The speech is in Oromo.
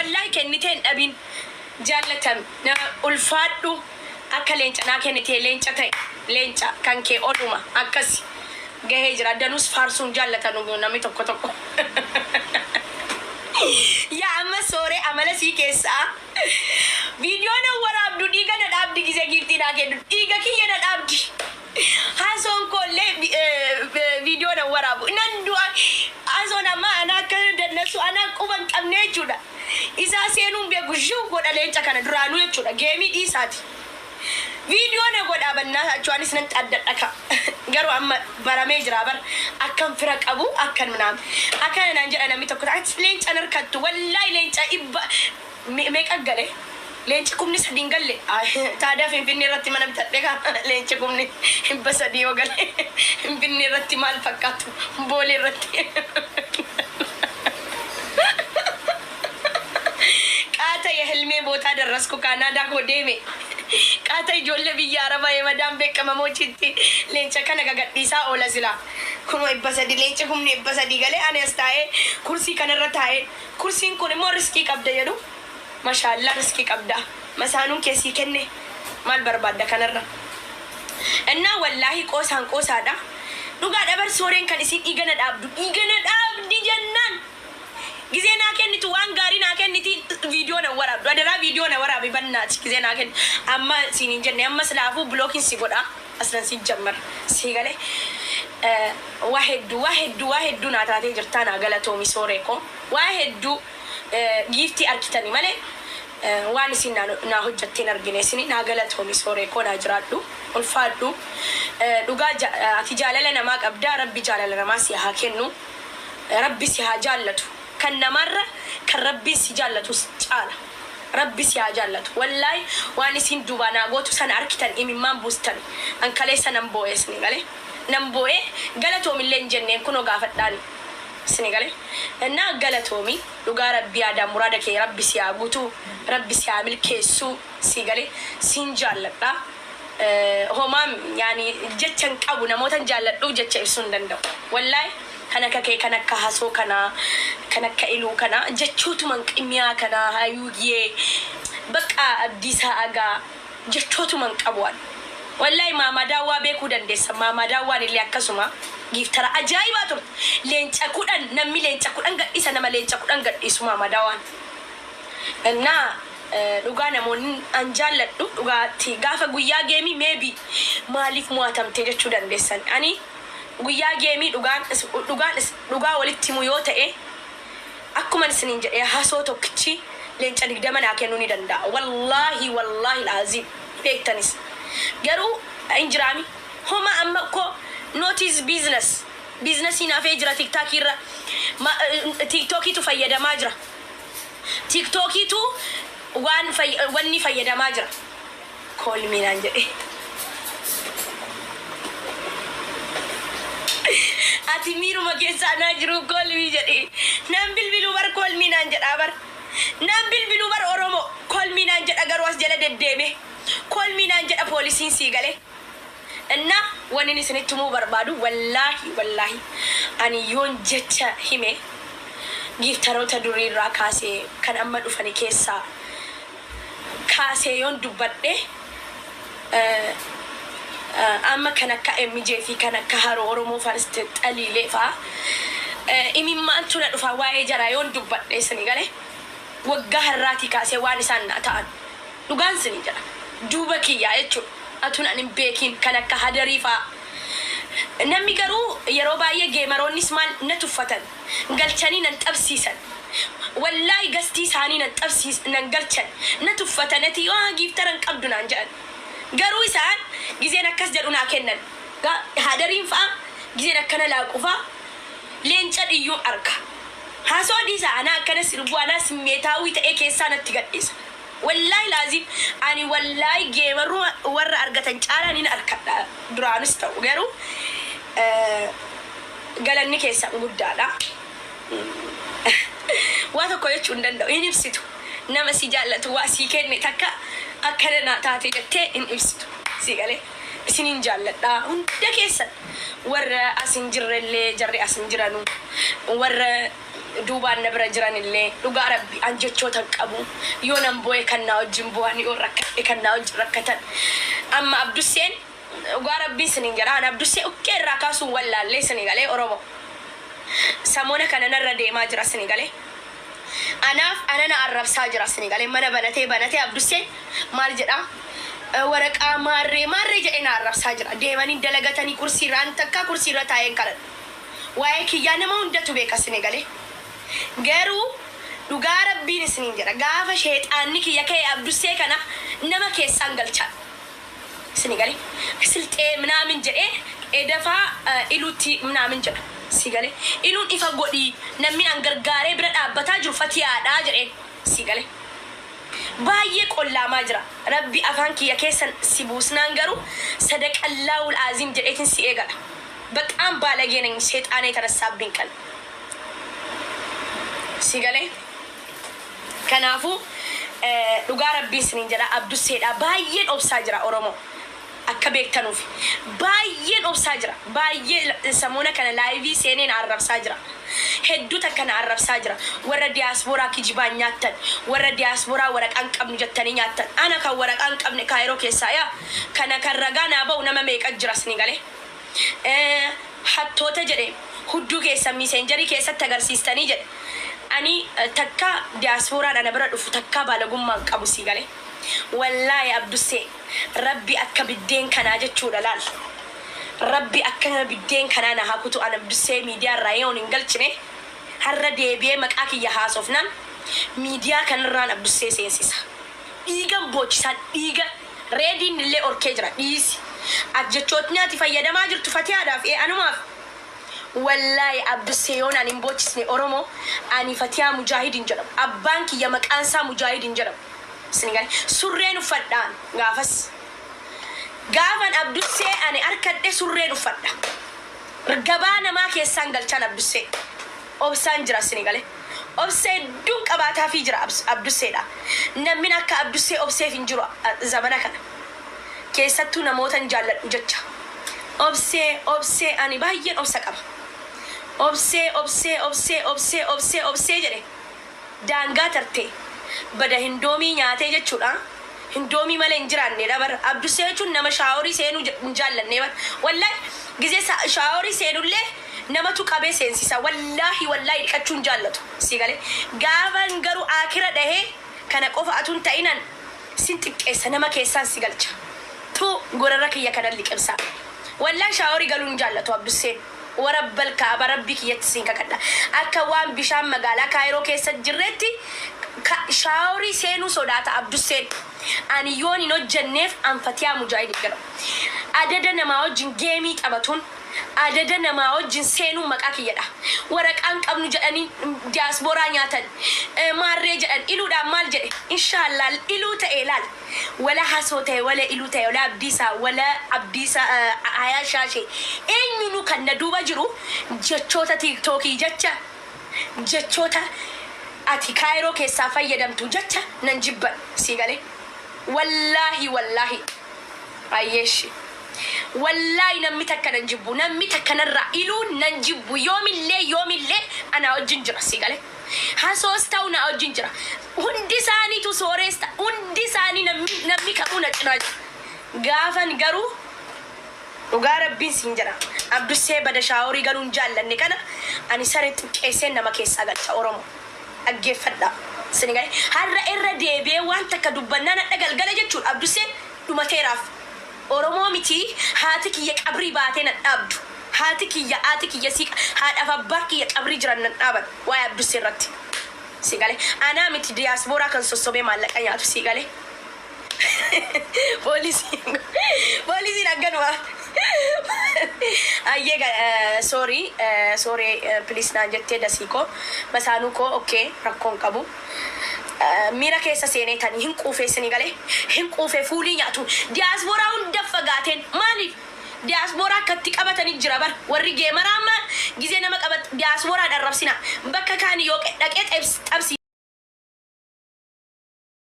Wallaahi kennitee hin dhabin. Jaallatami nama ulfaadhu akka leenca naa kennitee leenca ta'i. Leenca kan kee oluma akkasi gahee jira. Danuus faarsuun jaallatanu namni tokko tokko. Yaa amma sooree amala sii keessaa viidiyoo nan waraabdu dhiiga na dhaabdi gizee giiftii naa kennu dhiiga kiyya na dhaabdi. Hasoon koollee viidiyoo nan waraabu nan du'a. Hasoon amma ana akka dannasu ana quba hin qabne jechuudha. Isaa seenuun beeku shuu godha leenca kana duraanuu jechuudha. Geemii dhiisaati. Viidiyoo na godhaa bannaa achuwaanis nan xaddadha ka. Garuu amma baramee jira bar akkan fira qabu akkan naam. Akkana naan jedha namni tokko ati leenca hin harkattu wallaahi leenca dhibba meeqa gale? Leenci kumni sadi hin galle. Taadaa Finfinnee irratti mana bitadhe ka leenci kumni 300 yoo gale Finfinnee irratti maal fakkaatu Boolee irratti. Qaata yehilmee bootaa darrasku Kaanaadaa koo deeme. Qaata ijoollee biyya Arabaa yemadaan beekamamoochitti leenca kana gagadhiisaa oola silaa. 300,000 leenci kumni 300 galee ani as taa'ee kursii kanarra taa'ee kursiin kun immoo riskii qabda jedhu. Mashaallaa riskii qabda. Masaanuun kee sii kenne maal barbaadda kanarra. Innaa wallaahi qoosaan qoosaadha. Dhugaadha bar sooreen kan isiin dhiiga na dhaabdu dhiiga na dhaabdi jennaan. Gizee naa kennitu waan gaarii naa kenniti viidiyoo na waraabdu. Adaraa viidiyoo na waraabi bannaati gizee naa kennitu. Amma siin hin jenne amma silaafuu blocking si godha. Aslan si jammar sii galee. Waa hedduu waa hedduu waa hedduu naa taatee jirtaa naa galatoomi sooree koo. Waa hedduu giiftii arkitani malee waan isin naa hojjatte hin argine isini naa galatoomi sooree koo naa jiraadhu ulfaadhu. Dhugaa ati jaalala namaa qabdaa rabbi jaalala namaa si haa kennu. Rabbi si haa jaallatu. Kan namaarra kan Rabbiin si jaallatu caala. Rabbi si haa jaallatu. Wallaahi waan isiin duubaa naa gootu sana arkitan imimmaan buustani. An kaleessa nan boo'e isini galee. Nan boo'e galatoomillee hin jenneen kunoo gaafadhaani. Isini galee. Innaa galatoomi dhugaa Rabbi yaadaa muraada kee Rabbi si haa guutuu. Rabbi si haa milkeessuu si galee. Siin jaalladha. Homaa yaani jecha hin qabu namootan jaalladhuuf jecha ibsuu hin danda'u. Wallaahi kan akka kee kan akka hasoo kanaa kan akka iluu kanaa jechootuma hin mi'aa kanaa hayuuyyee bakka abdiisaa agaa jechootuma hin qabu ani. Wallaahi maamaa daawwaa beekuu dandeessa. Maamaa daawwaan illee akkasuma giiftara ajaa'ibaa turte. Leenca 10 namni leenca 10 gadhiisa nama leenca 10 gadhiisu maamaa daawwaan. Innaa dhugaa namoonni an jaalladhu dhugaatti gaafa guyyaa geemii maybe maaliif mo'atamte jechuu dandeessan. Ani guyyaa geemii dhugaan dhugaan dhugaa walitti himu yoo ta'e akkuman isiniin jedhe hasoo tokkichi leenca 20 naa kennuu ni danda'a. Wallaahi wallaahi laaziim beektanis. Garuu hin jiraami. Homa amma ko notice business businessiin hafee jira tiktaakii irra tiktookiitu fayyadamaa jira. Tiktookiitu waan wanni fayyadamaa jira. Call me naan jedhe. Ati miiruma keessa anaa jiruu call me jedhi. Naan bilbiluu bar call me naan jedhaa bar. Naan bilbiluu bar Oromoo call me naan jedha garuu as jala deddeeme. Call me naan jedha poolisiin sii galee. Inna wanin isinitti himuu barbaadu wallaahi wallaahi ani yoon jecha hime giiftaroota durii irraa kaasee kan amma dhufani keessaa kaasee yoon dubbadhe amma kan akka MJ fi kan akka Haroo Oromoo First Xaliilee fa'aa imimmaantu na dhufa waa'ee jaraa yoon dubbadhe isini gale waggaa har'aatii kaasee waan isaan naa ta'an dhugaan isinii jedha duuba kiyyaa jechuudha atun an hin beekiin kan akka hadarii fa'aa. Namni garuu yeroo baay'ee geemaroonnis maal na tuffatan galchanii nan xabsiisan. Wallaahi gastii isaanii nan xabsiis nan galchan na tuffatan ati waa giiftara hin qabdu naan jedhan. Garuu isaan gizeen akkas jedhu naa kennan. Hadariin fa'aa gizeen akkana laaqu fa'aa leenca dhiyyuun arga. Haasoo dhiisa anaa akkana sirbuu anaa simmeetaawwii ta'ee keessaa natti gadhiisa. Wallaahi laazim ani wallaahi geemarruma warra argatan caalaa nin arkadha duraanis ta'u garuu galanni keessan guddaadha. Waa tokko jechuu hin danda'u hin ibsitu nama si jaallatu waa sii kenne takka akkana naa taate jettee hin ibsitu sii galee isinin jaalladha hunda keessan warra as hin jirrellee jarri as hin jiranu warra Duubaan na bira jiran illee, dhugaa Rabbi, an jechoota hin qabu. Yoo nan boo'e kan naa wajjin boo'an, yoo rakkadhe kan naa wajjin rakkatan. Amma Abdusseen, dhugaa Rabbii isiniin jedha, an Abdussee ukkee irraa kaasuun wallaallee isinii galee. Oromo, samoona kana narra deemaa jira, isinii galee. Anaaf anana arrabsaa jira, isinii galee. Mana banatee banatee Abdusseen maal jedhaa? Waraqaa maarree maarree jedhee na arrabsaa jira. Deemanii dalagatanii kursiirra, an takkaa kursiirra taa'een kadhadhu. Waa'ee kiyyaa nama hundatu beeka, isinii galee. Garuu dhugaa Rabbiin isiniin jedha, gaafa sheexaanni kiyya ka'e Abdussee kana nama keessaan galchaa. Isinii galee, silxee ምናምን jedhee edafaa iluutti ምናምን jedha. Si galee, iluun ifa godhii, namni an gargaaree bira dhaabbataa jiru Fatiyaadhaa jedheen. Si galee, baay'ee qollaamaa jira. Rabbi afaan kiyya keessan si buusnaan garuu sadaqallaahul aziim jedheetin si eegala. በጣም ባለጌ ነኝ። ሴጣን የተነሳብኝ ቀን፣ si galee. Kanaafuu dhugaa Rabbii isiniin jedha, Abdusseedha baay'een obsaa jira. Oromoo, akka beektanuuf baay'een obsaa jira. Baay'ee samoona kana live seenee na arrabsaa jira. Hedduu takka na arrabsaa jira. Warra diyaaspooraa kijibaan nyaattan, warra diyaaspooraa waraqaan qabnu jettanii nyaattan, ana kan waraqaan qabne Kaayiroo keessaa yaa kana kan ragaa naa ba'u nama meeqa jira, isinii galee. Hattoota jedhe, hudduu keessa Messenger keessatti agarsiistanii jedhe. Ani takka diyaaspooraan ana bira dhufu takka baalagummaan qabu, sii galee. Wallaahi Abdussee, Rabbi akka biddeen kanaa jechuudha laal. Rabbi akka biddeen kanaa na haa kutu. Ana Abdussee miidiyaa irraa yoon hin galchine, har'a deebi'ee maqaa kiyya haasofnaan miidiyaa kanarraan Abdussee seensisa. Dhiigan boochisaan dhiiga reediin illee orkee jira dhiisi. Ati jechootni ati fayyadamaa jirtu Fatihaadhaaf ee anumaaf. Wallaahi Abdussee yoon ani hin boochisne, Oromoo, ani Fatihaa Mujaahid hin jedhamu. Abbaan kiyya maqaan isaa Mujaahid hin jedhamu. Isin galee, surreen uffadhaan gaafas. Gaafan Abdussee ani harkadhe surreen uffadha. Gabaa namaa keessaan galchaan Abdussee. Obsaan jira, isin galee. Obsee hedduun qabaataafii jira Abdusseedha. Namni akka Abdussee obseef hin jiru zamana kana. Keessattuu namoota hin jaalladhu jecha. Obsee, obsee, ani baay'een obsa qaba. Obsee, obsee, obsee, obsee, obsee, obsee jedhe daangaa tartee bada hindoomii nyaatee jechuudha. Hindoomii malee hin jiraannedha bara. Abdussee jechuun nama shower seenuu hin jaallanne bara. Wallaahi gizee shower seenullee namatu qabee seensisa. Wallaahi, wallaahi, dhiqachuu hin jaallatu. Si galee, gaafan garuu akira dhahee kana qofa atuun ta'inan sin xiqqeessa, nama keessaan si galcha. Tu gorarra kiyya kanan liqimsa. Wallaahi shower galuu hin jaallatu Abdusseen. Warabbal kaaba, Rabbi kiyyatti siin kakadha. Akka waan bishaan magaalaa Kaayiroo keessa jirretti shower seenuu sodaata Abdusseen. Ani yoon hin hojjenneef an Fatiyaa Mujaahid jedhamu. Adada namaa wajjin game taphatuun, adada namaa wajjin seenuun maqaa kiyyadha. Waraqaan qabnu jedhanii diyaaspooraa nyaatan, maarree jedhan, iluudhaan maal jedhe? Inshaallah iluu ta'e laal. Wala hasoo ta'e, wala iluu ta'e, wala Abdiisaa, wala Abdiisaa hayaa shaashee, eenyunu kan na duuba jiru jechoota TikTokii jecha, jechoota ati Kaayiroo keessaa fayyadamtu jecha nan jibban, sii galee. Wallaahi, wallaahi, ayyeeshi. Wallaahi namni takka nan jibbu, namni takka narraa iluu nan jibbu. Yoomillee, yoomillee anaa wajjin jira, sii galee. Hasoos ta'u na wajjin jira. Hundi isaaniitu soorees ta'u, hundi isaanii namni kamuu na cinaa jira. Gaafan garuu dhugaa Rabbiin siin jedha. Abdussee bada shower galuun jaallanne kana ani saree xiqqeesseen nama keessaa galcha. Oromoo. Dhaggeeffadha. Isin galee, har'a irra deebi'ee waan takka dubbannaan hadha galgala jechuudha. Abdusseen dhumateeraaf. Oromoo miti, haati kiyya qabrii baatee nan dhaabdu. Haati kiyya, haati kiyya siiqa, haadhaaf abbaan kiyya qabrii jiran nan dhaaban waa'ee Abdussee irratti. Si galee, anaa miti diyaaspooraa kan sossobee maallaqa nyaatu, si galee. Poolisiin, poolisiin akkanuma. Ayyee, sorry, sorry, please naan jettee dasii koo masaanuu koo. Okay, rakkoon qabu. Miira keessa seenee tanii hin quufee, isinii galee, hin quufee. Fuulii nyaatu diyaaspooraa hunda fagaateen. Maaliif diyaaspooraa akkatti qabatanii jira bar? Warri gamer amma gizee nama qabat diyaaspooraa dharrabsina bakka kaani yoo dhaqee xabsi.